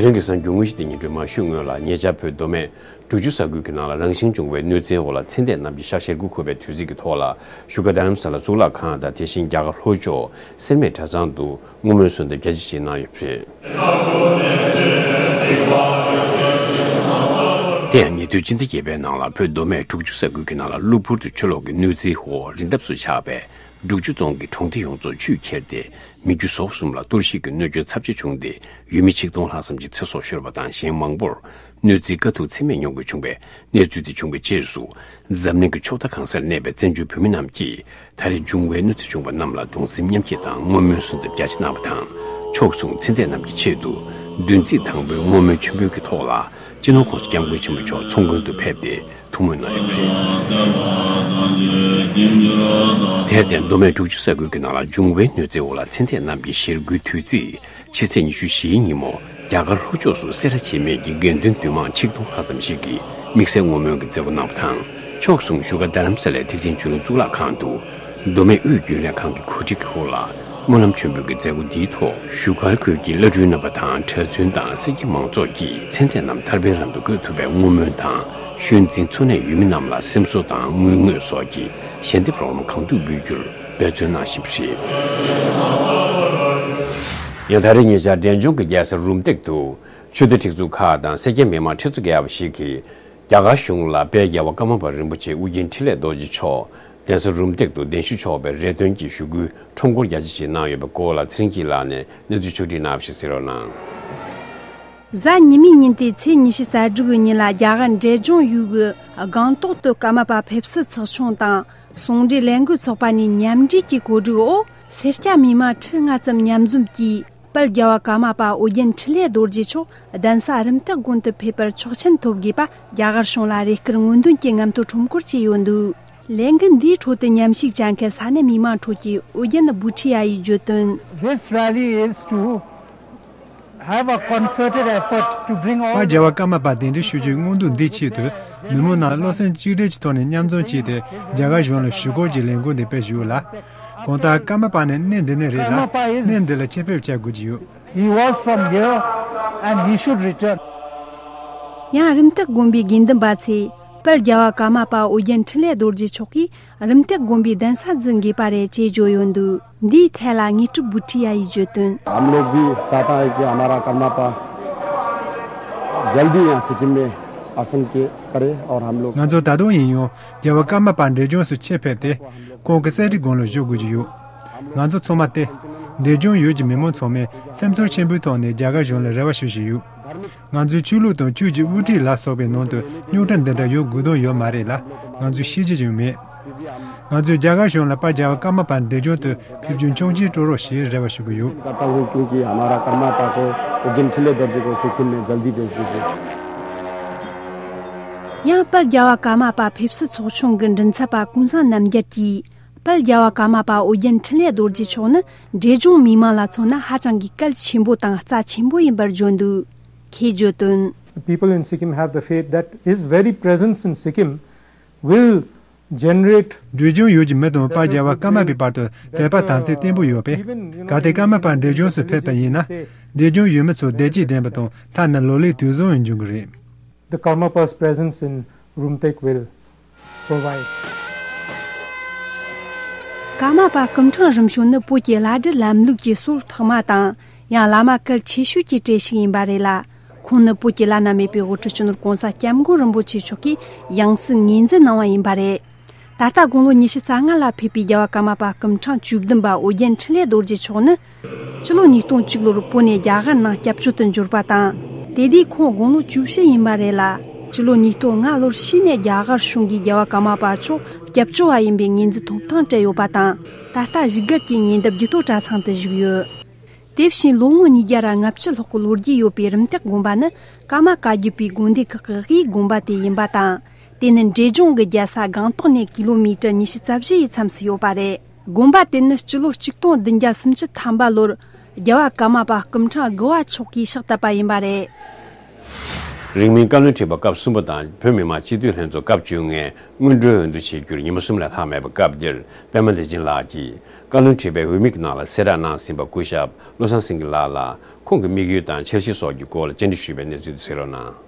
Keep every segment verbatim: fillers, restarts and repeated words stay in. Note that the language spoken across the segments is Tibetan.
དེ་རིང་གི་གསར་འགྱུར་དངོས་གཞི་དེ་སྙན་སྒྲོན་མ་ཞུས་སྔོན་ལ། ཉེ་ཆར་བོད་མདོ་སྨད་འབྲུག་ཆུ་ས་ཁུལ་གྱི་ནང་ལ་རང་བཞིན་བྱུང་བའི་གནོད་འཚེའི་འོག་ལ་ཚེ་འདས་རྣམས་ཀྱི་ཞག་ཞེ་དགུ་འཁོར་བའི་དུས་ཚིགས་ཀྱི་ཐོག་ལ། བཞུགས་སྒར་རྡ་རམ་ས་ལ་གཙུག་ལག་ཁང་དང་། དེ་བཞིན་རྒྱ་གར་ལྷོ་ཕྱོགས་སེར་སྨད་གྲྭ་ཚང་དུ་བསྔོ་སྨོན་གསོལ་འདེབས་རྒྱ་ཆེ་ཞིག་གནང་ཡོད་པ་རེད། དེ་ཡང་ཉེ་དུས་སྤྱི་ཟླ་བརྒྱད་པའི་ནང་ལ་བོད་མདོ་སྨད་འབྲུག་ཆུ་ས་ཁུལ་གྱི་ནང་ལ་གློ་བུར་དུ་ཆུ་ལོག་གི་གནོད་འཚེའི་འོག་རི་འདབས་སུ་ཆགས་པའི་འབྲུག་ཆུ་རྫོང་གི་གྲོང་སྡེ་ཡོངས་རྫོགས་ཆུས་ཁྱེར་ཏེ། མི་རྒྱུ་ཟོག་གསུམ་ལ་གཏོར་བཤིག་གི་གནོད་སྐྱོན་ཚབས་ཆེ་བྱུང་སྟེ། ཡུལ་མི་ཆིག་སྟོང་ལྷག་ཙམ་གྱི་ཚེ་སྲོག་ཤོར་བ་དང་། གཞན་མང་པོར་གནོད་འཚེའི་དཀའ་སྡུག་ཚད་མེད་མྱོང་དགོས་བྱུང་བའི་གནས་ཚུལ་དེ་བྱུང་བའི་རྗེས་སུ། འཛམ་གླིང་གི་ཕྱོགས་མཐའ་གང་སར་གནས་པའི་བཙན་བྱོལ་བོད་མི་རྣམས་ཀྱིས། ད་རེས་འབྱུང་བའི་གནོད་འཚེ་བྱུང་བ་རྣམས་ལ་གདུང་སེམས་མཉམ་སྐྱེད་དང་བསྔོ་སྨོན་གསོལ་འདེབས་རྒྱ་ཆེ་གནང་བ་དང་། ཕྱོགས་མཚུངས་ཚེ་འདས་རྣམས་ཀྱི་ཆེད་དུ་བདུན་ཚིགས་དང་པོའི་བསྔོ་སྨོན་མཆོད་འབུལ་གྱི་ཐོག་ལ། སྤྱི་ནོར་༸གོང་ས་༸སྐྱབས་མགོན་ཆེན་པོ་མཆོག་ཚོགས་མགོན་དུ་ཕེབས་ཏེ་ཐུགས་སྨོན་གནང་ཡོད་པ་རེད། དེར་བརྟེན། མདོ་སྨད་འབྲུག་ཆུ་ས་ཁུལ་གྱི་ནང་ལ་འབྱུང་བའི་གནོད་འཚེའི་འོག་ལ་ཚེ་འདས་རྣམས་ཀྱི་ཞེ་དགུའི་དུས་ཚིགས། ཕྱི་ཚེས་ཉི་ཤུ་བཞིའི་ཉིན་མོ། རྒྱ་གར་ལྷོ་ཕྱོགས་སུ་སེ་ར་བྱེས་སྨད་ཀྱི་དགེ་འདུན་འདུས་མང་ཆིག་སྟོང་ལྷག་ཙམ་ཞིག་གིས་དམིགས་བསལ་བསྔོ་སྨོན་གྱི་མཛད་སྒོ་གནང་བ་དང་། ཕྱོགས་མཚུངས་བཞུགས་སྒར་རྡ་རམ་ས་ལའི་ཐེག་ཆེན་ཆོས་གླིང་གཙུག་ལག་ཁང་དུ། མདོ་སྨད་དབུས་རྒྱུན་ལས་ཁང་གི་གོ་སྒྲིག་གི་འོག་ལ། སྨོན་ལམ་མཆོད་འབུལ་གྱི་མཛད་སྒོ་འདིའི་ཐོག་བཞུགས་སྒར་ཁུལ་གྱི་བླ་སྤྲུལ་རྣམ་པ་དང་། གྲྭ་བཙུན་དང་སེར་སྐྱ་མང་ཚོགས་ཀྱིས་ཚེ་འདས་རྣམས་ཐར་པའི་ལམ་དུ་བཀོད་ཐུབ་པའི་བསྔོ་སྨོན་དང་། ཤུལ་འཛིན་འཚོ་གནས་ཡུལ་མི་རྣམས་ལ་སེམས་གསོ་དང་དངུལ་དངོས་སོགས་ཀྱི་ཞལ་འདེབས་རོགས་རམ་གང་ཐུབ་འབུལ་རྒྱུར་འབད་བརྩོན་གནང་བཞིན་པ་རེད། ཡང་ད་རེས་ཉེ་ཆར་འབྲས་ལྗོངས་ཀྱི་རྒྱལ་ས་རུམ་བཏེག་ཏུ་ཆོས་སྡེ་སྒྲིག་འཛུགས་ཁག་དང་སེར་སྐྱ་མི་མང་ཁྲི་ཚོ་བརྒལ་བ་ཞིག་གིས། རྒྱ་གར་གཞུང་ལ་དཔལ་རྒྱལ་བ་ཀརྨ་པ་རིན་པོ་ཆེ་ཨོ་རྒྱན་འཕྲིན་ལས་རྡོ་རྗེ་མཆོག་གདན་ས་རུམ་བཏེག་ཏུ་གདན་ཞུ་ཆོག་པའི་རེ་འདུན་གྱི་ཞུ་སྐུལ་ཁྲོམ་སྐོར་རྒྱ་ཆེ་ཞིག་གནང་ཡོད་པའི་སྐོར་ལ་ཚེ་རིང་སྐྱིད་ལགས་ནས་གནས་ཚུལ་ཕྱོགས་བསྒྲིགས་གནང་བ་ཞིག་གསན་རོགས་གནང་། གཟའ་ཉི་མའི་ཉིན་ཏེ་ཚེས་ཉི་ཤུ་རྩ་དྲུག་གི་ཉིན་ལ་རྒྱ་གར་འབྲས་ལྗོངས་ཡུལ་གྱི་སྒང་ཏོག་ཏུ་ཀརྨ་པ་ཕེབས་བསུ་ཚོགས་ཆུང་དང་ཟུང་འབྲེལ་ལས་འགུལ་ཚོགས་པ་གཉིས་མཉམ་འབྲེལ་གྱི་གོ་སྒྲིག་འོག་སེར་སྐྱ་མི་མང་ཁྲི་ལྔ་ཙམ་མཉམ་འཛོམས་ཀྱིས། དཔལ་རྒྱལ་བ་ཀརྨ་པ་ཨོ་རྒྱན་འཕྲིན་ལས་རྡོ་རྗེ་མཆོག་གདན་ས་རུམ་བཏེག་དགོན་དུ་ཕེབས་པར་ཆོག་མཆན་ཐོབ་དགོས་པ་རྒྱ་གར་གཞུང་ལ་རེ་སྐུལ་སྔོན་འདོན་གྱི་རྔམ་སྟོན་ཁྲོམ་སྐོར་བྱས་ཡོད་འདུག་ལས་འགུལ་འདིའི་ཁྲོད་དུ་མཉམ་ཞུགས་བྱ་མཁན་ས་གནས་མི་མང་ཁྲོད་ཀྱི་ཨོ་རྒྱན་བུ་ཁྲི་ཡ་ཡིས་བརྗོད་དོན། This rally is to have a concerted effort to bring all དཔལ་རྒྱལ་བ་ཀརྨ་པ་གདན་འདྲེན་ཞུ་རྒྱུའི་སྔོན་འདོན་འདིའི་ཆེད་དུ། མི་མང་རྣམས་བློ་སེམས་གཅིག་སྒྲིལ་གྱི་ཐོག་ནས་མཉམ་འཛོམས་བྱས་ཏེ། རྒྱ་གར་གཞུང་ལ་ཞུ་སྐུལ་གྱི་ལས་འགུལ་འདི་སྤེལ་བཞིན་ཡོད་ལ། གང་ལྟར་ཀརྨ་པ་ནི་གནས་འདི་ནས་རེད་ལ། Karmapa is གནས་འདི་ལ་ཆེད་ཕེབས་བྱ་དགོས་ཀྱི་ཡོད། He was from here and he should return. ཡང་རུམ་བཏེག་དགོན་པའི་དགེ་འདུན་པ་ཚོས་དཔལ་རྒྱལ་བ་ཀརྨ་པ་ཨོ་རྒྱན་འཕྲིན་ལས་རྡོ་རྗེ་མཆོག་གིས་རུམ་བཏེག་དགོན་པའི་གདན་ས་འཛིན་དགོས་པ་རེད་ཅེས་བརྗོད་ཡོད་འདུག་འདིའི་ཐད་ལ་དངོས་གྲུབ་བུ་ཁྲི་ཡ་ཡིས་བརྗོད་དོན། हम लोग भी चाहता है कि हमारा कर्मापा जल्दी यहाँ सिक्किम में आसन के करे और हम लोग ང་ཚོ་ད་དུང་ཡིན་ཡང་རྒྱལ་བ་ཀརྨ་པ་འབྲས་ལྗོངས་སུ་ཆེད་ཕེབས་ཏེ། ཁོང་གི་གསེར་ཁྲི་དགུང་ལོ་བཞུགས་དགོས་ཀྱི་ཡོད། ང་ཚོ་ཚང་མ་སྟེ། འབྲས་ལྗོངས་ཡུལ་གྱི་མི་མང་ཚང་མས་སེམས་ཚོར་ཆེན་པོའི་ཐོག་ནས་རྒྱ་གར་གཞུང་ལ་རེ་བ་ཞུ་བཞིན་ཡོད། ང་ཚོའི་ཆོས་ལུགས་དང་ཆོས་ཀྱི་དབུ་ཁྲིད་ལ་སོགས་པའི་ནང་དུ་རྙོག་དྲ་འདི་འདྲ་ཡོང་དགོས་དོན་ཡོད་མ་རེད་ལ། ང་ཚོས་ཤེས་ཀྱི་ཡང་མེད། ང་ཚོས་རྒྱ་གར་གཞུང་ལ་དཔལ་རྒྱལ་བ་ཀརྨ་པ་འབྲས་ལྗོངས་དུ་ཕེབས་རྒྱུ་མཆོག་མཆན་སྤྲོད་རོགས་ཞེས་རེ་བ་ཞུ་གི་ཡོད། करता हूँ, क्योंकि हमारा कर्मापा को उज्जैन ठिल्ले दर्जे को सिक्किम में जल्दी भेज दीजिए। ཡང་དཔལ་རྒྱལ་བ་ཀརྨ་པ་ཕེབས་བསུ་ཚོགས་ཆུང་གི་མགྲིན་ཚབ་པ་ཀུན་བཟང་རྣམ་རྒྱལ་གྱིས། དཔལ་རྒྱལ་བ་ཀརྨ་པ་ཨོ་རྒྱན་འཕྲིན་ལས་རྡོ་རྗེ་མཆོག་ནི་འབྲས་ལྗོངས་མི་མང་ལ་མཚོན་ན་ཧ་ཅང་གི་གལ་ཆེན་པོ་དང་རྩ་ཆེན་པོ་ཡིན་པར་བརྗོད་འདུག་ཁོས་བརྗོད་དོན། People in Sikkim have the faith that his very presence in Sikkim will generate འབྲས་ལྗོངས་ཡུལ་གྱི་མི་དང་དཔལ་རྒྱལ་བ་ཀརྨ་པའི་བར་དུ་དད་པ་དམ་ཚིག་བརྟན་པོ་ཡོད་པས། གལ་ཏེ་ཀརྨ་པ་འབྲས་ལྗོངས་སུ་ཕེབས་པ་ཡིན་ན། འབྲས་ལྗོངས་ཡུལ་མི་ཚོ་བདེ་སྐྱིད་ལྡན་པ་དང་ཐ་ན་ལོ་ལེགས་དུས་བཟང་ཡང་འབྱུང་གི་རེད། The Karmapa's presence in Rumtek will provide. ཀརྨ་པ་སྐུ་ཕྲེང་རིམ་བྱོན་ནི་བོད་ཀྱི་བླ་སྒྲིག་ལམ་ལུགས་ཀྱི་སྲོལ་ཐོག་མ་དང་། ཡང་བླ་མ་གལ་ཆེ་ཤོས་ཀྱི་གྲས་ཤིག་ཡིན་པ་རེད་ལ། ཁོང་ནི་བོད་ཀྱི་བླ་ན་མེད་པའི་དབུ་ཁྲིད་སྤྱི་ནོར་༸གོང་ས་༸སྐྱབས་མགོན་རིན་པོ་ཆེ་མཆོག་གིས་ཡང་སྲིད་ངོས་འཛིན་གནང་བ་ཡིན་པ་རེད། ད་ལྟ་དགུང་ལོ་ཉི་ཤུ་རྩ་ལྔ་ལ་ཕེབས་པའི་རྒྱལ་བ་ཀརྨ་པ་སྐུ་ཕྲེང་བཅུ་བདུན་པ་ཨོ་རྒྱན་འཕྲིན་ལས་རྡོ་རྗེ་མཆོག་ནི། སྤྱི་ལོ་ཉིས་སྟོང་གཅིག་ལོར་བོད་ནས་རྒྱ་གར་ནང་སྐྱབས་བཅོལ་དུ་འབྱོར་པ་དང་། དེ་དུས་ཁོང་དགུང་ལོ་བཅུ་བཞི་ཡིན་པ་རེད་ལ། སྤྱི་ལོ་ཉིས་སྟོང་ལྔ་ལོར་ཕྱིས་ནས་རྒྱ་གར་གཞུང་གིས་རྒྱལ་བ་ཀརྨ་པ་མཆོག་སྐྱབས་བཅོལ་བ་ཡིན་པའི་ངོས་འཛིན་ཐོབ་ཐང་སྤྲད་ཡོད་པ་དང་། ད་ལྟ་བཞུགས་སྒར་གྱི་ཉེ་འདབས་རྒྱུད་སྟོད་གྲྭ་ཚང་དུ་བཞུགས་ཡོད། དེ་བཞིན་ལོ་ངོ་ཉིས་བརྒྱ་ར་ལྔ་བཅུ་ལྷག་གི་ལོ་རྒྱུས་ཡོད་པའི་རུམ་བཏེག་དགོན་པ་ནི་ཀརྨ་བཀའ་བརྒྱུད་པའི་དགོན་སྡེ་ཁག་གི་དབུས་དགོན་པ་དེ་ཡིན་པ་དང་། དེ་ནི་འབྲས་ལྗོངས་ཀྱི་རྒྱལ་ས་སྒང་ཏོག་ནས་ཀི་ལོ་མི་ཊར་ཉི་ཤུ་རྩ་བཞི་ཡི་མཚམས་སུ་ཡོད་པ་རེད། དགོན་པ་དེ་ནི་སྤྱི་ལོ་གཅིག་སྟོང་བདུན་བརྒྱ་སུམ་ཅུ་ཐམ་པ་ལོར་རྒྱལ་བ་ཀརྨ་པ་སྐུ་ཕྲེང་དགུ་བ་མཆོག་གིས་ཕྱག་བཏབ་པ་ཡིན་པ་རེད། རིང་མིན་བཀའ་བློན་ཁྲི་པ་སྐབས་གསུམ་པ་དང་བོད་མི་མང་སྤྱི་འཐུས་ལྷན་ཚོགས་སྐབས་བཅོ་ལྔའི་སྔོན་འགྲོའི་འོས་བསྡུ་བྱེད་རྒྱུར་ཉིན་མོ་གསུམ་ལས་ལྷག་མེད་པའི་སྐབས་འདིར། པད་མ་ལེགས་ཆེན་ལགས་ཀྱིས་བཀའ་བློན་ཁྲི་པའི་འོས་མི་གི་ནང་ལ་གསལ་བསྒྲགས་གནང་ཟིན་པ་སྐུ་ཞབས་བློ་བཟང་སེང་གེ་ལགས་ལ་ཁོང་གི་དམིགས་ཡུལ་དང་འཆར་གཞི་སོགས་ཀྱི་སྐོར་ལ་བཅར་འདྲི་ཞུས་པའི་གནས་ཚུལ་དེ་གསན་རོགས་གནང་།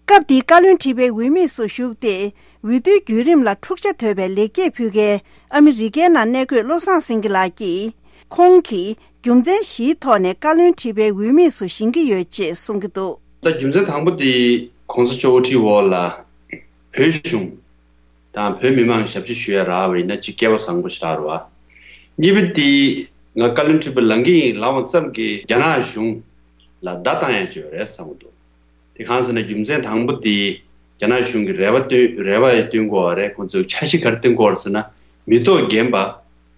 སྐབས་དེའི་བཀའ་བློན་ཁྲི་པའི་འོས་མི་སུ་བཞུགས་ཏེ། འོས་བསྡུའི་བརྒྱུད་རིམ་ལ་འཁྲུག་ཆ་དོད་པའི་ལེགས་སྐྱེས་ཕུལ་མཁན་ཨ་མི་རི་ཀའི་ནང་གནས་འཁོད་བློ་བཟང་སེང་གེ་ལགས་ཀྱིས། ཁོང་གིས་རྒྱུ་མཚན་བཞིའི་ཐོག་ནས་བཀའ་བློན་ཁྲི་པའི་འོས་མི་སུ་བཞེངས་ཀྱི་ཡོད་ཅེས་གསུང་གི་འདུག། ད་རྒྱུ་མཚན་དང་པོ་དེ་༸གོང་ས་མཆོག་དབུ་ཁྲིད་འོག་ལ་བོད་གཞུང་དང་བོད་མི་མང་གི་ཞབས་ཕྱི་ཞུ་ཡ་རག་པ་ཡིན་ན་ཅིག་སྐལ་བ་བཟང་པོ་ཞིག་རག་རེད་བ། གཉིས་པ་དེ་ང་བཀའ་བློན་ཁྲི་པ་ལངས་ཀྱི་ཡིན་ལབ་པ་ཙམ་གྱིས་རྒྱ་ནག་གཞུང་ལ་བརྡ་བཏང་ཡ་ཅིག་ཡོད་རེད་བསམ་གྱི་འདུག། དེ་གང་ཟེར་ན་རྒྱུ་མཚན་དང་པོ་དེ་རྒྱ་ནག་གཞུང་གི་རེ་བ་བཏོན་རེ་བ་ཡང་བཏོན་དགོས་པ་རེད། ཁོང་ཚོས་འཆར་གཞི་ག་རེ་བཏོན་དགོས་རེད་ཟེར་ན། མི་ཐོག་རྒན་པ་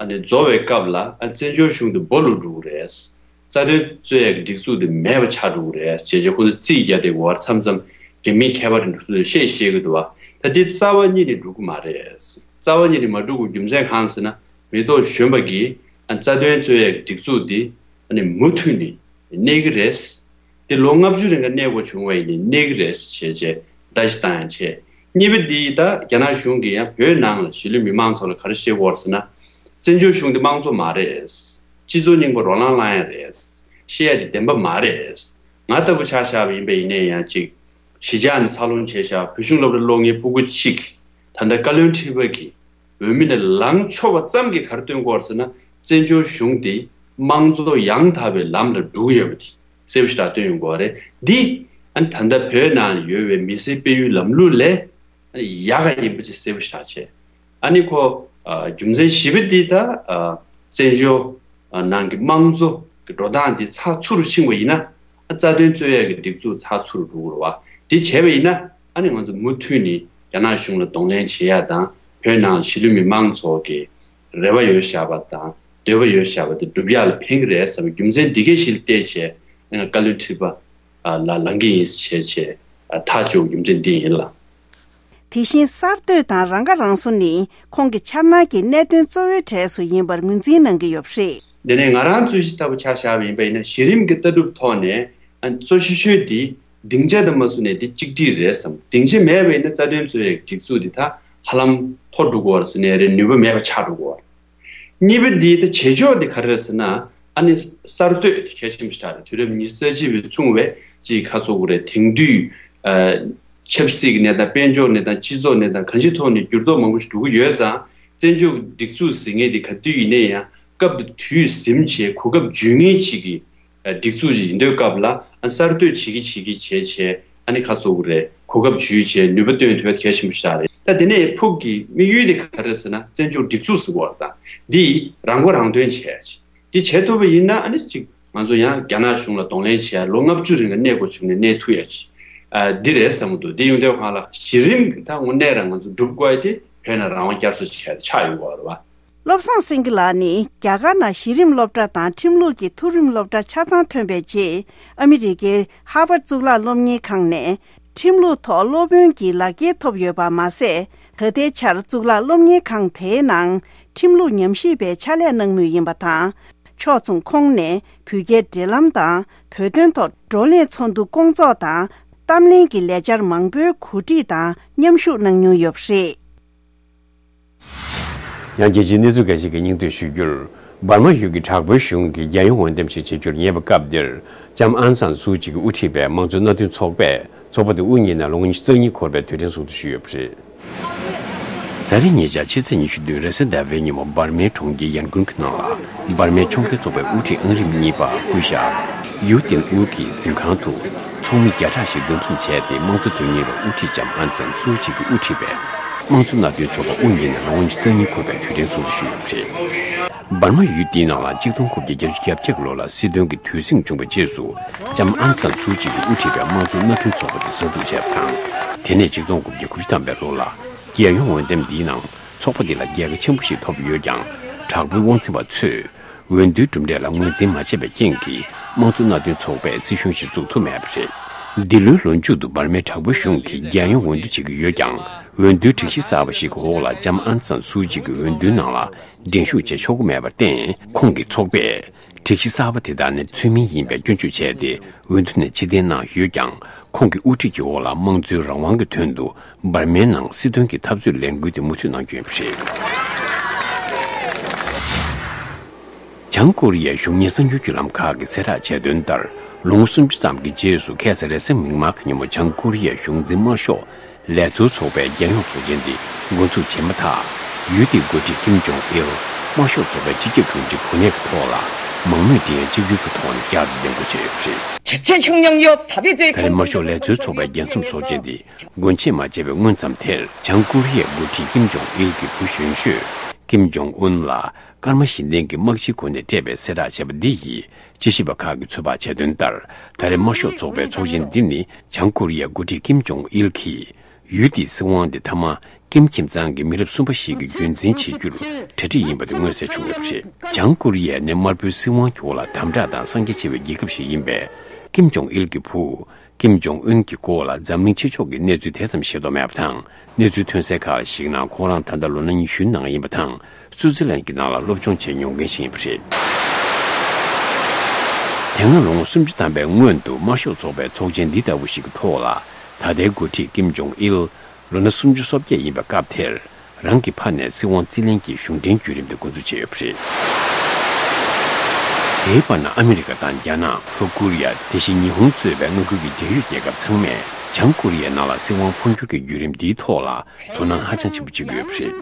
ཨ་ནི་རྫོགས་པའི་སྐབས་ལ་ཨ་བཙན་བྱོལ་གཞུང་དེ་སྦོ་ལུག་འགྲོ་གི་རེད། རྩ་དོན་རྩོད་ཡས་ཀྱི་སྒྲིག་འཛུགས་དེ་མེད་པ་ཆགས་འགྲོ་གི་རེད་ཅེས་བྱས་ཁོང་ཚོས་རྩིས་རྒྱག་བསྡད་ཡོད་རེད། མཚམས་མཚམས་རྒྱ་མིའི་མཁས་པ་རེ་འདུག་ཚོས་བཤད་བཤད་གི་འདུག་བ། ད་དེ་རྩ་བ་ཉིད་ནས་འགྲོ་གི་མ་རེད། རྩ་བ་ཉིད་ནས་མ་འགྲོ་གི་རྒྱུ་མཚན་གང་ཟེར་ན། མི་ཐོག་གཞོན་པ་གིས་ཨ་རྩ་དོན་རྩོད་ཡས་ཀྱི་སྒྲིག་འཛུགས་དེ་ཨ་ནི་མུ་མཐུད་ནས་གནས་ཀྱི་རེད། དེ་ལོ་ལྔ་བཅུ་རིང་ག་གནས་དགོས་བྱུང་བ་ཡིན་ནའི་གནས་ཀྱི་རེད་ཞེས་བྱས་བརྡ་ཞིག་བཏང་ཡང་བྱས། གཉིས་པ་འདི་ད་རྒྱ་ནག་གཞུང་གིས་ཡང་བོད་ནང་ལ་གཞིས་ལུས་མི་མང་ཚོ་ལ་ག་རེ་བཤད་ཀྱི་ཡོད་རེད་ཟེར་ན། བཙན་བྱོལ་གཞུང་འདི་དམངས་གཙོ་མ་རེད། སྤྱི་ཚོགས་རྙིང་པ་རོ་ལངས་ལངས་ཡ་རེད། བཤད་ཡ་དེ་བདེན་པ་མ་རེད། ང་ལྟ་བུ་ཆ་བཞག་པ་ཡིན་པ་ཡིན་ནའི་ཡང་ཅིག་གཞིས་ཆགས་ནས་འཚར་ལོངས་བྱས་བཞག་བོད་གཞུང་སློབ་གྲྭ་སློབ་མཁན་སྤུ་གུ་གཅིག་ད་ལྟ་བཀའ་བློན་ཁྲི་པ་གི་འོས་མི་ནས་ལངས་ཆོག་པ་ཙམ་གྱིས་ག་རེ་སྟོན་གྱི་ཡོད་རེད་ཟེར་ན། བཙན་བྱོལ་གཞུང་དེ་དམངས་གཙོ་ཡང་དག་པའི་ལམ་ལ་འགྲོ་གི་ཡོད་པ་དེ་གསལ་པོ་ཞེ་དྲག་སྟོན་ཡོང་གི་ཡོད་རེད། འདི་ཨ་ནི་ད་ལྟ་བོད་ནང་ཡོད་པའི་མི་སེར་སྤེལ་ཡུལ་ལམ་ལུགས་ལས་ཨ་ནི་ཡག་ག་ཡིན་པ་ཅིག་གསལ་པོ་ཞེ་དྲག་བྱས། ཨ་ནི་ཁོ་ཨ་རྒྱུ་མཚན་བཞི་པ་འདི་ད་ཨ་བཙན་བྱོལ་ཨ་ནང་གི་དམངས་གཙོ་གི་འགྲོ་སྟངས་འདི་ཚགས་ཚུད་རུ་ཕྱིན་པ་ཡིན་ན། ཨ་རྩ་དོན་རྩོད་ཡས་ཀྱི་སྒྲིག་འཛུགས་ཚགས་ཚུད་རུ་འགྲོ་གི་རེད་བ། འདི་བྱས་པ་ཡིན་ན། ཨ་ནི་ང་ཚོ་མུ་མཐུད་ནས་རྒྱ་ནག་གཞུང་ལ་གདོང་ལེན་བྱེད་ཡ་དང་བོད་ནང་གཞིས་ལུས་མི་མང་ཚོ་གི་རེ་བ་ཡོད་བཞག་པ་དང་འདོད་པ་ཡོད་བཞག་པ་དེ་འགྲུབ་ཡ་ལ་ཕན་གྱི་རེད་བསམ་པའི་རྒྱུ་མཚན་འདི་གའི་གཞི་ལ་བལྟས་བྱས་ང་བཀའ་བློན་ཁྲི་པ་ལ་ལངས་ཀྱི་ཡིན་ཞེས་བྱས་ཐག་གཅོད་རྒྱུ་མཚན་འདི་ཡིན་ལ། དེ་བཞིན་གསར་གཏོད་དང་རང་ཁ་རང་གསོ་ནི་ཁོང་གི་འཆར་སྣང་གི་གནད་དོན་གཙོ་བོའི་གྲས་སུ་ཡིན་པར་ངོས་འཛིན་གནང་གི་ཡོད་པ་རེད། དེ་ནས་ང་རང་རྩོད་གཞི་ལྟ་བུ་ཆ་བཞག་པ་ཡིན་པ་ཡིན་ན་གཞི་རིམ་གྱི་ལྟ་གྲུབ་ཐོག་ནས་གཙོ་ཆེ་ཤོས་དེ་སྡིངས་ཆ་དུ་མ་བཟུང་ནས་དེ་གཅིག་སྒྲིལ་རེད་བསམ། སྡིངས་ཆ་མེད་པ་ཡིན་ན་རྩ་དོན་རྩོད་ཡས་སྒྲིག་འཛུགས་དེ་ད་ཧ་ལམ་འཐོར་འགྲོ་གི་ཡོད་རེད་ཟེར་ནའི་རེད། ནུས་པ་མེད་པ་ཆགས་འགྲོ་གི་ཡོད་རེད། གཉིས་པ་འདི་ད་བྱེད་ཕྱོགས་འདི་ག་རེ་རེད་ཟེར་ན། ཨ་ནི་གསར་གཏོད་དེ་གལ་ཆེན་པོ་ཞིག་རེད། དུས་རབས་ཉི་ཤུ་རྩ་གཅིག་པའི་མཚུངས་པའི་ཅིག་ཁ་གསོ་དགོས་རེད། དེང་དུས་ཨ་ཆབ་སྲིད་ཀྱི་གནས་སྟངས་དཔལ་འབྱོར་གནས་སྟངས་སྤྱི་ཚོགས་གནས་སྟངས་གང་ཅིའི་ཐོག་ནས་འགྱུར་ལྡོག་མང་པོ་ཞིག་འགྲོ་གི་ཡོད་ཙང་བཙན་བྱོལ་སྒྲིག་འཛུགས་ཟེར་མཁན་འདི་ག་དུས་ཡིན་ནའི་ཡང་སྐབས་དེ་དུས་ཟིན་བྱས་གོ་སྐབས་འཇུ་མཁན་ཅིག་གི་སྒྲིག་འཛུགས་ཅིག་ཡིན་དུས་སྐབས་ལ་ཨ་གསར་གཏོད་བྱེད་ཀྱི་བྱེད་ཀྱི་བྱས་བྱས་ཨ་ནི་ཁ་གསོ་དགོས་རེད། གོ་སྐབས་འཇུས་བྱས་ནུས་པ་བཏོན་ཐུབ་ཡ་གལ་ཆེན་པོ་ཞིག་རེད། ད་དེ་ནས་ཕུགས་ཀྱི་དམིགས་ཡུལ་དེ་ག་རེ་ཟེར་ན་བཙན་བྱོལ་སྒྲིག་འཛུགས་ཟེར་བ་དང་འདི་རང་མགོ་རང་ཐོན་བྱས་ཡ་ཅིག་འདི་བྱེད་ཐུབ་པ་ཡིན་ན་ཨ་ནི་ཅིག་ང་ཚོ་ཡང་རྒྱ་ནག་གཞུང་ལ་གདོང་ལེན་བྱེད་ཡ་ལོ་ལྔ་བཅུ་རིང་ལ་གནས་དགོས་བྱུང་ནས་གནས་ཐུབ་ཡ་ཅིག་ཨ་འདི་རེད་བསམ་གྱི་འདུག་འདི་ཡོང་དུས་སྒང་ལ་གཞི་རིམ་གྱི་ད་དངོས་གནས་རང་ང་ཚོ་སྒྲུབ་དགོས་ཡ་དེ་བོད་ནང་རང་དབང་བསྐྱར་གསོ་བྱེད་ཡ་དེ་ཆགས་ཡོང་གི་ཡོད་རེད་བ། བློ་བཟང་སེང་གེ་ལགས་ནི་རྒྱ་གར་ནང་གཞི་རིམ་སློབ་གྲྭ་དང་ཁྲིམས་ལུགས་ཀྱི་མཐོ་རིམ་སློབ་གྲྭ་ཆ་ཚང་ཐོན་པའི་རྗེས་ཨ་མི་རི་ཀའི་ཧར་ཝརཌ་གཙུག་ལག་སློབ་གཉེར་ཁང་ནས་ཁྲིམས་ལུགས་ཐོག་སློབ་དཔོན་གྱི་ལག་འཁྱེར་ཐོབ་ཡོད་པ་མ་ཟད། ད་ལྟའི་ཆར་གཙུག་ལག་སློབ་གཉེར་ཁང་དེའི་ནང་ཁྲིམས་ལུགས་ཉམས་ཞིབ་པའི་ཕྱག་ལས་གནང་མུས་ཡིན་པ་དང་། ཕྱོགས་མཚུངས་ཁོང་ནས་བོད་རྒྱའི་འབྲེལ་ལམ་དང་བོད་དོན་ཐོག་བགྲོ་གླེང་ཚོགས་འདུ་སྐོང་ཚོགས་དང་གཏམ་གླེང་གི་ལས་འཆར་མང་པོའི་གོ་སྒྲིག་དང་མཉམ་ཞུགས་གནང་མྱོང་ཡོད་པ་རེད། ཡང་རྒྱལ་སྤྱིའི་གནས་ཚུལ་འགའ་ཞིག་གི་སྙིང་བསྡུས་ཞུ་རྒྱུར། འབར་མ་ཡུལ་གྱི་དྲག་པོའི་གཞུང་གིས་རྒྱལ་ཡོངས་འོས་འདེམས་ཤིག་བྱེད་རྒྱུར་ཉེ་བའི་སྐབས་འདིར། ལྕམ་ཨང་སན་སུའུ་ཅི་གིས་དབུ་ཁྲིད་པའི་དམངས་གཙོ་མནའ་མཐུན་ཚོགས་པས་ཚོགས་པ་དེ་དབུ་བརྙེས་ནས་ལོ་ངོ་ཉི་ཤུ་རྩ་གཉིས་འཁོར་བའི་དུས་དྲན་སྲུང་བརྩི་ཞུས་ཡོད་པ་རེད། ད་རེས་ཉེ་ཆར་ཕྱི་ཚེས་ཉི་ཤུ་བདུན་རེས་གཟའ་ཟླ་བའི་ཉིན་མོ་འབར་མའི་གྲོང་ཁྱེར་ཡན་ཀུན་གྱི་ནང་ལ། འབར་མའི་ཕྱོགས་འགལ་ཚོགས་པའི་དབུ་ཁྲིད་ཨང་རིམ་གཉིས་པ་སྐུ་ཞབས་ཡུ་ཏིན་ཨུ་གི་གཟིམ་ཁང་དུ། ཚོགས་མི་བརྒྱ་ཕྲག་ཞིག་འདུ་འཛོམས་བྱས་ཏེ་དམངས་གཙོ་དོན་གཉེར་བའི་དབུ་ཁྲིད་ལྕམ་ཨང་སན་སུའུ་ཅི་གིས་དབུ་ཁྲིད་པའི་དམངས་གཙོ་མནའ་མཐུན་ཚོགས་པ་དབུ་བརྙེས་ནས་ལོ་ངོ་ཉི་ཤུ་རྩ་གཉིས་འཁོར་བའི་དུས་དྲན་སྲུང་བརྩི་ཞུས་ཡོད་པ་རེད། འབར་མ་ཡུལ་འདིའི་ནང་ལ་གཅིག་སྟོང་དགུ་བརྒྱ་བརྒྱད་ཅུ་གྱ་བརྒྱད་ལོ་ལ་སྲིད་དོན་གྱི་དུས་ཟིང་བྱུང་བའི་རྗེས་སུ། ལྕམ་ཨང་སན་སུའུ་ཅི་གིས་དབུ་ཁྲིད་པའི་དམངས་གཙོ་མནའ་མཐུན་ཚོགས་པ་དེ་གསར་འཛུགས་བྱས་པ་དང་། དེ་ནས་གཅིག་སྟོང་དགུ་བརྒྱ་དགུ་བཅུ་ཐམ་པའི་ལོ་ལ། རྒྱལ་ཡོངས་འོས་འདེམས་འདིའི་ནང་ཚོགས་པ་འདི་ལ་རྒྱལ་ཁ་ཆེན་པོ་ཞིག་ཐོབ་ཡོད་ཀྱང་། དྲག་པོའི་དབང་འཛིན་པ་ཚོས་འོས་བསྡུའི་གྲུབ་འབྲས་ལ་ངོས་འཛིན་མ་བྱས་པའི་རྐྱེན་གྱིས། དམངས་གཙོ་མནའ་མཐུན་ཚོགས་པས་སྲིད་གཞུང་ཞིག་བཙུགས་ཐུབ་མེད་པ་རེད། འདི་ལོའི་ལོ་མཇུག་ཏུ་འབར་མའི་དྲག་པོའི་གཞུང་གིས་རྒྱལ་ཡོངས་འོས་བསྡུ་བྱེད་ཀྱི་ཡོད་ཀྱང་། འོས་བསྡུའི་སྒྲིག་གཞི་གསར་པ་ཞིག་གི་འོག་ལ་ལྕམ་ཨང་སན་སུའུ་ཅི་གིས་འོས་བསྡུའི་ནང་ལ་འགྲན་ཞུགས་བྱེད་ཆོག་གི་མེད་པར་བརྟེན། ཁོང་གི་ཚོགས་པས་ སྒྲིག་གཞི་གསར་པ་དེ་དག་ནི་ཚུལ་མིན་ཡིན་པའི་སྐྱོན་བརྗོད་བྱས་ཏེ། འོས་བསྡུ་ནས་ཕྱིར་འཐེན་གནང་ཡོད་ཀྱང་། ཁོང་གི་དབུ་ཁྲིད་ཀྱི་འོག་ལ་དམངས་གཙོའི་རང་དབང་གི་དོན་དུ་འབར་མའི་ནང་སྲིད་དོན་གྱི་འཐབ་རྩོད་ལས་འགུལ་དེ་མུ་མཐུད་གནང་རྒྱུ་ཡིན་པ་རེད། བྱང་ཀོ་རི་ཡའི་གཞུང་གཉེར་གསར་འགྱུར་བརྒྱུད་ལམ་ཁག་གིས་གསལ་བསྒྲགས་བྱས་དོན་ལྟར། ལོ་ངོ་སུམ་ཅུ་ཙམ་གྱི་རྗེས་སུ་ཁ་སང་རེས་གཟའ་མིག་དམར་གྱི་ཉིན་མོ་བྱང་ཀོ་རི་ཡའི་གཞུང་འཛིན་དམར་ཤོག་ལས་ཚོགས་ཚོགས་པའི་རྒྱལ་ཡོངས་ཚོགས་ཆེན་འདི་འགོ་འཛུགས་བྱས་མ་ཐག་ཡུལ་དེའི་འགོ་ཁྲིད་ཀིམ་ཇོང་ཨིལ་དམར་ཤོག་ཚོགས་པའི་སྤྱི་ཁྱབ་དྲུང་ཆེ་གོ་གནས་ཀྱི་ཐོག་ལ་མང་མོས་མགྲིན་གཡས་གཅིག་གྱུར་གྱི་ཐོག་ནས་བསྐྱར་དུ་འདེམས་བསྐོ་བྱས་ཡོད་པ་རེད། ཆེ་ཆེ་ཆང་ཉང་ཡོབ་ས་བི་ཙེ། ད་རེས་དམར་ཤོག་ལས་ཚོགས་ཚོགས་པའི་རྒྱལ་འཛོམས་ཚོགས་ཆེན་འདི་སྒོ་འབྱེད་མ་བྱས་པའི་སྔོན་ཙམ་དེར། བྱང་ཀོ་རི་ཡའི་འགོ་ཁྲིད་ཀིམ་ཇོང་ཨིལ་གྱི་བུ་གཞོན་ཤོས་ཀིམ་ཇོང་ཨུན་ལ་སྐར་མ་བཞི་ལྡན་གྱི་དམག་སྤྱིའི་གོ་གནས་སྤྲད་པའི་གསལ་བསྒྲགས་བྱས་པ་འདི་ཡིས། དཔྱད་ཞིབ་པ་ཁག་གིས་ཚོད་དཔག་བྱས་དོན་ལྟར། ད་རེས་དམར་ཤོག་ཚོགས་པའི་ཚོགས་ཆེན་འདི་ནི་བྱང་ཀོ་རི་ཡའི་འགོ་ཁྲིད་ཀིམ་ཇོང་ཨིལ་གྱིས་ཡུལ་དེའི་སྲིད་དབང་དེ་མཐའ་མ་ཀིམ་ཁྱིམ་ཚང་གི་མི་རབས་གསུམ་པ་ཞིག་གིས་རྒྱུན་འཛིན་བྱེད་རྒྱུར་གྲ་སྒྲིག་ཡིན་པ་དེ་མངོན་གསལ་བྱུང་ཡོད་པ་རེད། བྱང་ཀོ་རི་ཡས་ནི་དམར་པོའི་སྲིད་དབང་གི་འོག་ལ་དམ་དྲག་དང་གསང་རྒྱ་ཆེ་བའི་རྒྱལ་ཁབ་ཞིག་ཡིན་པས། ཀིམ་ཇོང་ཨིལ་གྱི་བུ། ཀིམ་ཇོང་ཨུན་གྱི་སྐོར་ལ་འཛམ་གླིང་ཕྱི་ཕྱོགས་ཀྱི་གནས་ཚུལ་དེ་ཙམ་ཤེས་རྟོགས་མེད་པ་དང་། གནས་ཚུལ་ཐོན་གསལ་ཁག་ལ་གཞིགས་ན། ཁོང་རང་ད་ལྟ་ལོ་ན་ཉི་ཤུའི་ནང་ཡིན་པ་དང་། སུའུ་ཙི་ལན་གྱི་ནང་ལ་སློབ་སྦྱོང་བྱས་མྱོང་མཁན་ཞིག་ཡིན་པ་རེད། དེ་སྔ་ལོ་ངོ་སུམ་ཅུ་ཐམ་པའི་སྔོན་དུ་དམར་ཤོག་ཚོགས་པའི་ཚོགས་ཆེན་འདི་ལྟ་བུ་ཞིག་གི་ཐོག་ལ། ད་ལྟའི་འགོ་ཁྲིད་ཀིམ་ཇོང་ཨིལ་ལོ་ན་སུམ་ཅུ་སོ་བརྒྱད་ཡིན་པའི་སྐབས་དེར། རང་གི་ཕ་ནས་སྲིད་དབང་རྩིས་ལེན་གྱི་གཞུང་འབྲེལ་བརྒྱུད་རིམ་དེ་འགོ་འཛུགས་བྱས་ཡོད་པ་རེད། དེའི་བར་ན་ཨ་མི་རི་ཀ་དང་རྒྱ་ནག་ལྷོ་ཀོ་རི་ཡ། དེ་བཞིན་ཉི་ཧོང་གཙོས་པའི་མངའ་ཁུལ་གྱི་འབྲེལ་ཡོད་རྒྱལ་ཁབ་ཚང་མས་བྱང་ཀོ་རི་ཡའི་ནང་ལ་སྲིད་དབང་འཕོ་འགྱུར་གྱི་བརྒྱུད་རིམ་འདིའི་ཐོག་ལ་དོ་སྣང་ཧ་ཅང་ཆེན་པོ་བྱེད་ཀྱི་ཡོད་པ་རེད།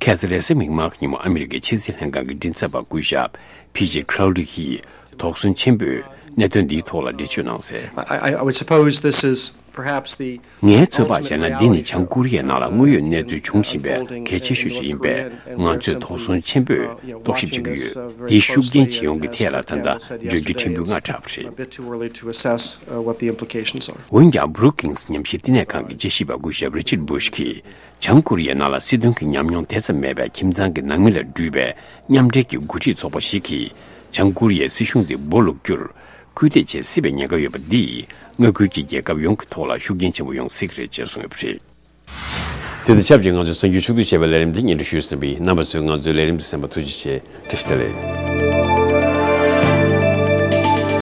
ཁ་སང་རེས་གཟའ་མིག་དམར་གྱི་ཉིན་མོ་ཨ་མི་རི་ཀའི་ཕྱི་སྲིད་ལྷན་ཁང་གི་མགྲིན་ཚབ་པ་སྐུ་ཞབས་ཕི་ཇེ་ཁ་ལའུ་ཌི་ཡིས་དོགས་ཟོན་ཆེན་པོས་གནད་དོན་འདིའི་ཐོག་ལ་འགྲེལ་བརྗོད་གནང་གསལ། I, I, I would suppose this is perhaps the ངའི་ཚོད་དཔག་བྱས་ན། འདི་ནི་བྱང་ཀོ་རི་ཡའི་ནང་ལ་དངོས་ཡོད་གནས་ཚུལ་འབྱུང་བཞིན་པའི་གལ་ཆེ་ཤོས་ཤིག་ཡིན་པས། ང་ཚོས་དོགས་ཟོན་ཆེན་པོས་རྟོག་ཞིབ་བྱེད་ཀྱི་ཡོད། འདིའི་ཤུགས་རྐྱེན་ཇི་ཡོང་གི་ཐད་ལ་ད་ལྟ་བརྗོད་རྒྱུ་ཕྲན་བུ་སྔ་དྲགས་པ་རེད། འོན་ཀྱང་Brookings ཉམས་ཞིབ་བསྟི་གནས་ཁང་གི་དཔྱད་ཞིབ་པ་སྐུ་ཞབས་Richard Bush གིས། བྱང་ཀོ་རི་ཡའི་ནང་ལ་སྲིད་དོན་གྱི་ཉམས་མྱོང་དེ་ཙམ་མེད་པའི་ཁྱིམ་ཚང་གི་ནང་མི་ལས་གྲུབ་པའི་མཉམ་འབྲེལ་གྱི་འགོ་ཁྲིད་ཚོགས་པ་ཞིག་གིས། བྱང་ཀོ་རི་ཡའི་སྲིད་གཞུང་དེ་སྦོ་ལུག་རྒྱུར་སྐུལ་འདེད་བྱེད་སྲིད་པའི་ཉེན་ཁ་ཡོད་པ་འདིས། མངའ་ཁུལ་གྱི་རྒྱལ་ཁབ་ཡོངས་ཀྱི་ཐོག་ལ་ཤུགས་རྐྱེན་ཆེན་པོ་ཡོང་སྲིད་ཀྱི་རེད་ཅེས་གསུངས་ཡོད་པ་རེད། དེ་དང་ཆབས་ཅིག་ང་ཚོའི་གསར་འགྱུར་ཕྱོགས་བསྡུས་བྱས་པའི་ལས་རིམ་འདི་སྙན་སྒྲོན་ཞུས་ཟིན་པ་ཡིན། རྣམ་པ་ཚོས་ང་ཚོའི་ལས་རིམ་འདི་གསན་པར་ཐུགས་རྗེ་ཆེ། བཀྲ་ཤིས་བདེ་ལེགས།